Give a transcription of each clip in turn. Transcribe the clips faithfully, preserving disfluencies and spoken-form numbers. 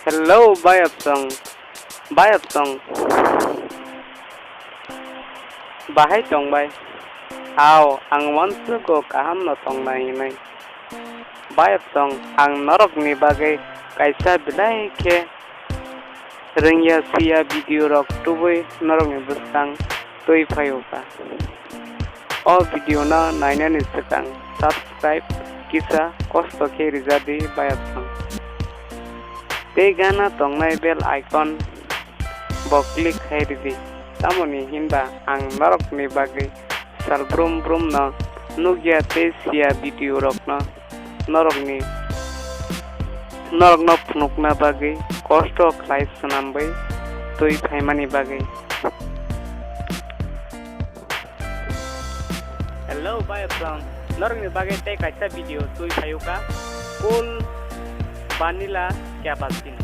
Hello, Bayapsong. Bayapsong. Bahai tongbai? Ao, ang wansukgo kaham no tongnai hinwi. Bayapsong, ang norokni bagwi kaisa belai khe rwngya siya video rok tubui norokni bwskang twi phaio kha. O video no nainani swkang subscribe kisa kosto khe rijadi Bayapsong. Tei gana tongnai bell icon bo click khai ridi. Tamoni hinba ang norokni bagwi sal brum brum no nukya tei siya video rokno norokni, norokno phunukna bagwi kosto khlai swnamwi twi phaimani bagwi. Hello, Bayapsong. Norokni bagwi tei kaisa video twi phaio kha. Cool vanilla cappuccino.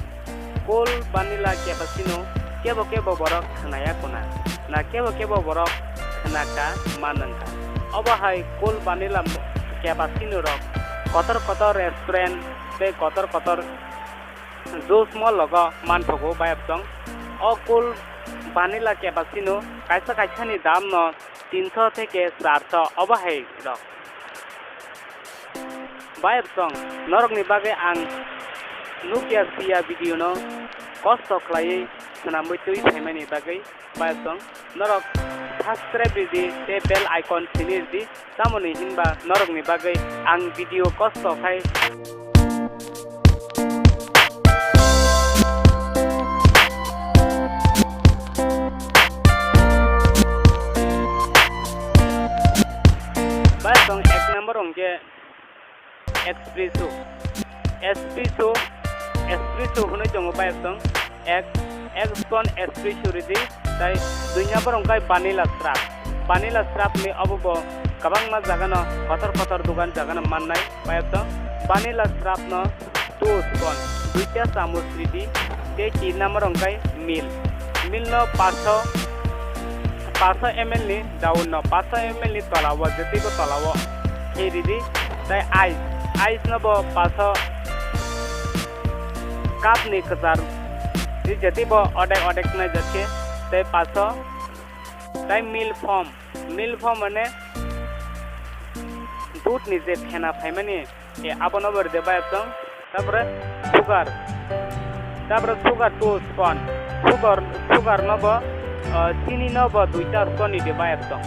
Cool vanilla cappuccino kebo kebo borok khwnaya kuna. Na kebo kebo borok khwnaka manwngkha. Obo hai cool vanilla cappuccino rok kotor kotor restaurant tei kotor kotor juice mall logo manthogo Bayapsong. O cool vanilla cappuccino kaisa kaisani dam no tinso theke charso obo hai rok. Bayapsong, norokni bagwi ang nukya siya video no kosto khlaiwi swnamwi twi phaimani bagwi Bayapsong, norok subscribe ridi tei bell icon sini ridi, tamoni hinba norokni bagwi ang video kosto khai. Bayapsong ek number hwnkhe espresso. Espresso, espresso hwnwi tongo Bayapsong. Ek, ek spoon espresso ridi, tai dui number hwnkhe vanilla syrup. Vanilla syrup ni obo bo kwbangma jaga no kotor kotor dogan jaga no mannai Bayapsong. Vanilla syrup no two spoon, duita chamuch ridi, tei tin number hwnkhe milk. Milk no paso, paso M L ni down no, paso M L ni tola o, jotoi bo tola o khe ridi, tei ice, ice no bo paso cup ni kwchar, tei jotoi bo odek odek nai jak khe, tei paso, tei milk foam, milk foam mane dudh ni je phena phaimani, e, abono bo rwdi Bayapsong. Tapore sugar. Tapore sugar two spoon. Sugar, sugar no bo, ah, chini no bo duita spoon ni di Bayapsong.